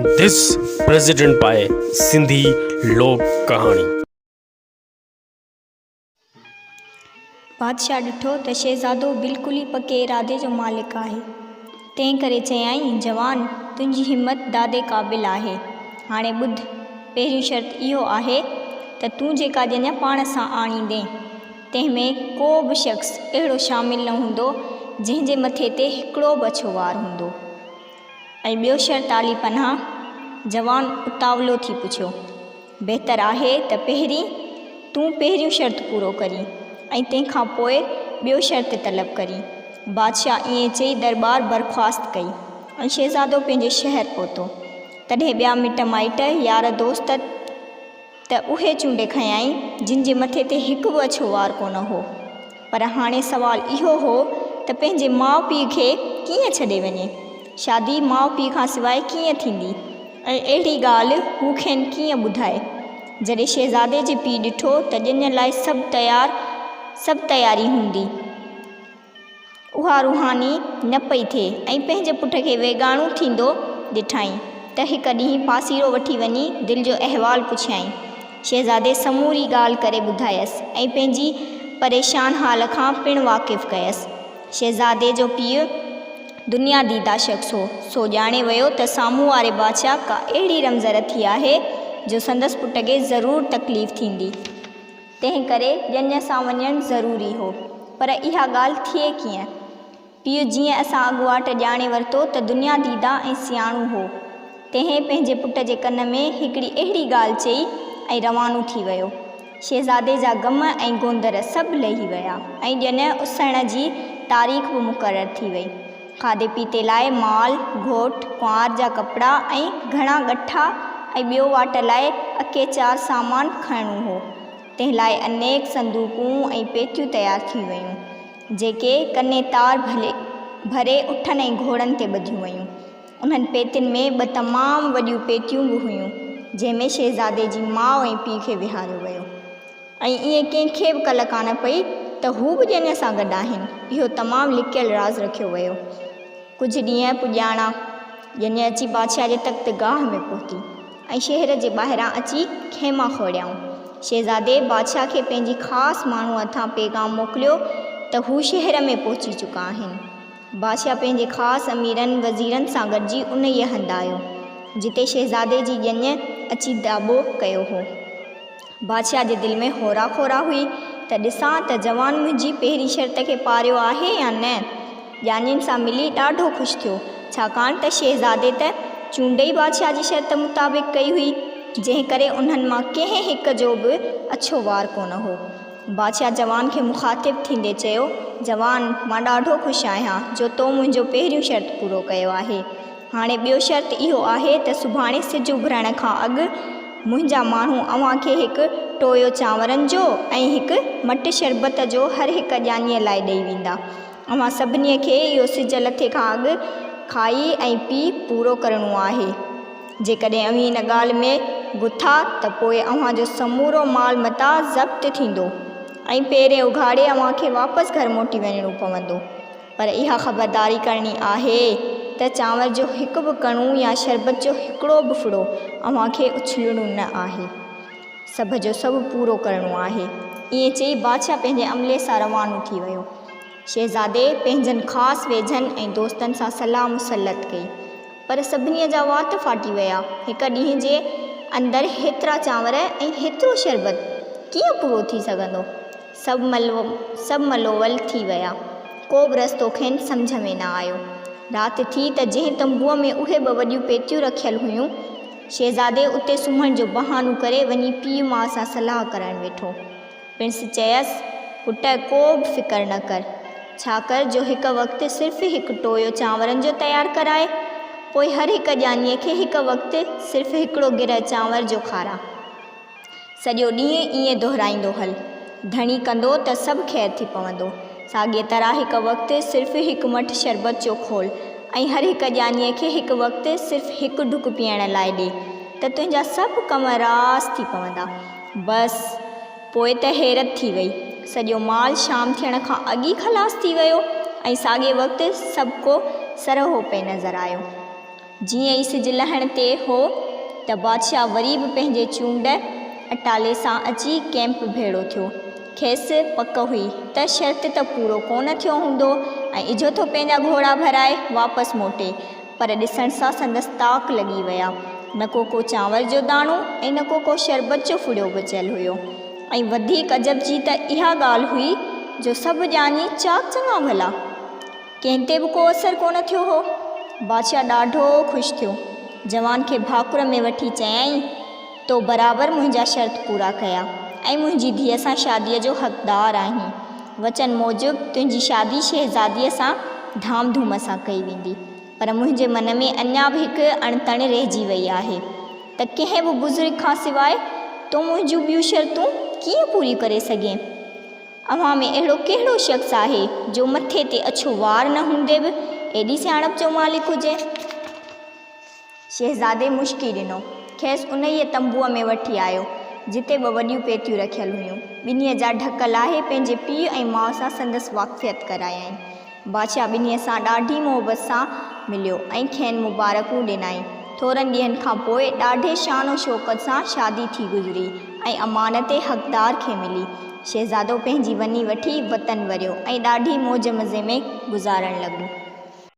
This president by Sindhi لوڪ ڪهاڻي. بادشاهه ڏٺو ته شهزادو بلڪل ئي پڪي ارادي جو مالڪ آهي، تنهن ڪري چيائين، جوان! تنهنجي همت داد قابل آهي. هاڻي ٻڌ، پهريون شرط اهو آهي ته تون جيڪا ڄڃ پاڻ سان آڻيندين، تنهن ۾ ڪو به شخص اهڙو شامل نه هوندو، جنهن جي مٿي تي هڪڙو به اڇو وار هوندو. ۽ ٻيو شرط عالي پناهه؟ جوان اتاولو ٿي پڇيو. بهتر آهي ته پهرين تون پهريون شرط پورو ڪرين ۽ تنهن کان پوء ٻيو شرط طلب ڪرين. بادشاهه ائين چئي درٻار برخواست ڪئي ۽ شهزادو پنهنجي شهر پهتو. تڏهن ٻيا مٽ مائٽ، يار دوست ته اهي چونڊي کنيائين، جن جي مٿي تي هڪ به اڇو وار ڪونه هو. پر هاڻي سوال اهو هو ته پنهنجي ماء پيء کي ڪيئن ڇڏي وڃي؟ شادي ماء پيء کان سواء ڪيئن ٿيندي ۽ اهڙي ڳالهه هو کين ڪيئن ٻڌائي؟ جڏهن شهزادي جي پيء ڏٺو ته ڄڃ لاء سڀ تيار سڀ تياري هوندي. اها روحاني نه پئي ٿئي ۽ پنهنجي پٽ کي ويڳاڻو ٿيندو ڏٺائين ته هڪ ڏينهن پاسيرو وٺي وڃي دل جو احوال پڇيائين. شهزادي سموري ڳالهه ڪري ٻڌايس ۽ پنهنجي پريشان حال کان پڻ واقف ڪيس. شهزادي جو پيء دنيا ديده شخص هو، سو ڄاڻي ويو ته سامهون واري بادشاهه ڪا اهڙي رمز رٿي آهي جو سندس پٽ کي ضرور تڪليف ٿيندي. تنهن ڪري ڄڃ سان وڃڻ ضروري هو. پر اها ڳالهه ٿئي ڪيئن؟ پيء جيئن اسان اڳواٽ ڄاڻي ورتو ته دنيا ديده ۽ سياڻو هو، تنهن پنهنجي پٽ جي ڪن ۾ هڪڙي اهڙي ڳالهه چئي ۽ روانو ٿي ويو. شهزادي جا غم ۽ گوندر سڀ لهي ويا ۽ ڄڃ اسهڻ جي تاريخ به مقرر ٿي وئي. کاڌي پيتي لاء مال، گهوٽ، ڪنوار جا ڪپڙا ۽ گهڻا ڳٺا ۽ ٻيو واٽ لاء اڪيچار سامان کڻڻو هو، تنهن لاء انيڪ صندوقون ۽ پيتيون تيار ٿي ويون، جيڪي ڪني تار ڀري اٺن ۽ گهوڙن تي ٻڌيون ويون. انهن پيتين ۾ ٻه تمام وڏيون پيتيون به هيون، جنهن ۾ شهزادي جي ماء ۽ پيء کي ويهاريو ويو. ۽ ائين ڪنهن کي به ڪل ڪانه پئي ته هو به ڄڃ سان گڏ آهن. اهو تمام لڪيل راز رکيو ويو. ڪجهه ڏينهن پڄاڻا ڄڃ اچي بادشاهه جي تخت گاهه ۾ پهتي ۽ شهر جي ٻاهران اچي خيما کوڙيائون. شهزادي بادشاهه کي پنهنجي خاص ماڻهوء هٿان پيغام موڪليو ته هو شهر ۾ پهچي چڪا آهن. بادشاهه پنهنجي خاص اميرن وزيرن سان گڏجي انهيء هنڌ آيو، جتي شهزادي جي ڄڃ اچي داٻو ڪيو هو. بادشاهه جي دل ۾ هورا کورا هئي ته ڏسان ته جوان منهنجي پهرين شرط کي پاريو آهي يا نه. ڄاڃين سان ملي ڏاڍو خوش ٿيو، ڇاڪاڻ ته شهزادي ته چونڊ ئي بادشاهه جي شرط مطابق ڪئي هئي، جنهن ڪري انهن مان ڪنهن هڪ جو به اڇو وار ڪونه هو. بادشاهه جوان کي مخاطب ٿيندي چيو، جوان، مان ڏاڍو خوش آهيان جو تو منهنجو پهريون شرط پورو ڪيو آهي. هاڻي ٻيو شرط اهو آهي ته سڀاڻي سج اڀرڻ کان اڳ منهنجا ماڻهو اوهان کي هڪ ٽويو چانورن جو ۽ هڪ مٽ شربت جو هر هڪ ڄاڃيء لاء ڏئي ويندا. اوهان سڀني کي اهو سج لٿي کان اڳ کائي ۽ پي پورو ڪرڻو آهي. جيڪڏهن اوهين ان ڳالهه ۾ گٿا ته پوء اوهان جو سمورو مال متاع ضبط ٿيندو ۽ پيرين اگهاڙي اوهان کي واپس گهر موٽي وڃڻو پوندو. پر اها خبرداري ڪرڻي آهي ته چانور جو هڪ به ڪڻو يا شربت جو هڪڙو به ڦڙو اوهان کي اڇلڻو نه آهي. سڀ جو سڀ پورو ڪرڻو آهي. ائين چئي بادشاهه پنهنجي عملي سان روانو ٿي ويو. شهزادي پنهنجن خاص ويجهن ۽ دوستن سان صلاح مسلط ڪئي. پر سڀني جا وات ڦاٽي ويا. هڪ ڏينهن جي اندر هيترا چانور ۽ هيترو شربت ڪيئن پورو ٿي سگهندو؟ سڀ ملول ٿي ويا. ڪو به رستو کين سمجهه ۾ نه آيو. رات ٿي ته جنهن تنبوء ۾ اهي ٻه وڏيون پيتيون رکيل هيون، شهزادي اتي سمهڻ جو بهانو ڪري وڃي پيء ماء سان صلاح ڪرڻ ويٺو. پڻس چيس، پٽ ڪو به فڪر نه ڪر. ڇا ڪر جو هڪ وقت صرف هڪ ٽويو چانورن جو تيار ڪراء، پوء هر هڪ ڄاڃيء کي هڪ وقت صرف هڪڙو گرهه چانور جو کاراء. سڄو ڏينهن ائين دهرائيندو هل. ڌڻي ڪندو ته سڀ خير ٿي پوندو. ساڳيء طرح هڪ وقت صرف هڪ مٺ شربت جو کول ۽ هر هڪ ڄاڃيء کي هڪ وقت صرف هڪ ڍڪ پيئڻ لاء ڏي ته تنهنجا سڀ ڪم راس ٿي پوندا. بس، پوء ته حيرت ٿي وئي. سڄو مال شام ٿيڻ کان اڳ ئي خلاص ٿي ويو ۽ ساڳئي وقت سڀڪو سرهو پئي نظر آيو. جيئن ئي سج لهڻ تي هو ته بادشاهه وري به پنهنجي چونڊ اٽالي سان اچي ڪئمپ ڀيڙو ٿيو. کيس پڪ هئي ته شرط ته پورو ڪونه ٿيو هوندو ۽ اجهو ٿو پنهنجا گهوڙا ڀرائي واپس موٽي. پر ڏسڻ سان سندس طاق لڳي ويا. نه ڪو ڪو چانور جو داڻو ۽ نه ڪو ڪو شربت جو ڦڙيو بچيل هيو. ۽ وڌيڪ عجب جي ته اها ڳالهه هئي جو سڀ ڄاڃي چاڪ چڱا ڀلا. ڪنهن تي به ڪو اثر ڪونه ٿيو هو. بادشاهه ڏاڍو خوش ٿيو. جوان کي ڀاڪر ۾ وٺي چيائين، تو برابر منهنجا شرط پورا ڪيا ۽ منهنجي ڌيء سان شاديء جو حقدار آهين. وچن موجب تنهنجي شادي شهزاديء سان ڌام ڌوم سان ڪئي ويندي. پر منهنجي من ۾ اڃا به هڪ اڻتڻ رهجي وئي آهي ته ڪنهن به بزرگ کان سواء تون منهنجون ٻيون شرطون ڪيئن پوريون ڪري سگهين؟ اوهان ۾ اهڙو ڪهڙو شخص آهي جو مٿي تي اڇو وار نه هوندي به ايڏي سياڻپ جو مالڪ هجي؟ شهزادي مشڪي ڏنو. کيس انهيء تنبوء ۾ وٺي آيو، جتي ٻه وڏيون پيتيون رکيل هيون. ٻنهيء جا ڍڪ لاهي پنهنجي پيء ۽ ماء سان سندس واقفيت ڪرايائين. بادشاهه ٻنهي سان ڏاڍي محبت سان مليو ۽ کين مبارڪون ڏنائين. ٿورن ڏينهن کان پوء ڏاڍي شان و شوڪت سان شادي ٿي گذري ۽ امانت حقدار کي ملي. شهزادو پنهنجي وني وٺي وطن وريو ۽ ڏاڍي موج مزي ۾ گذارڻ لڳو.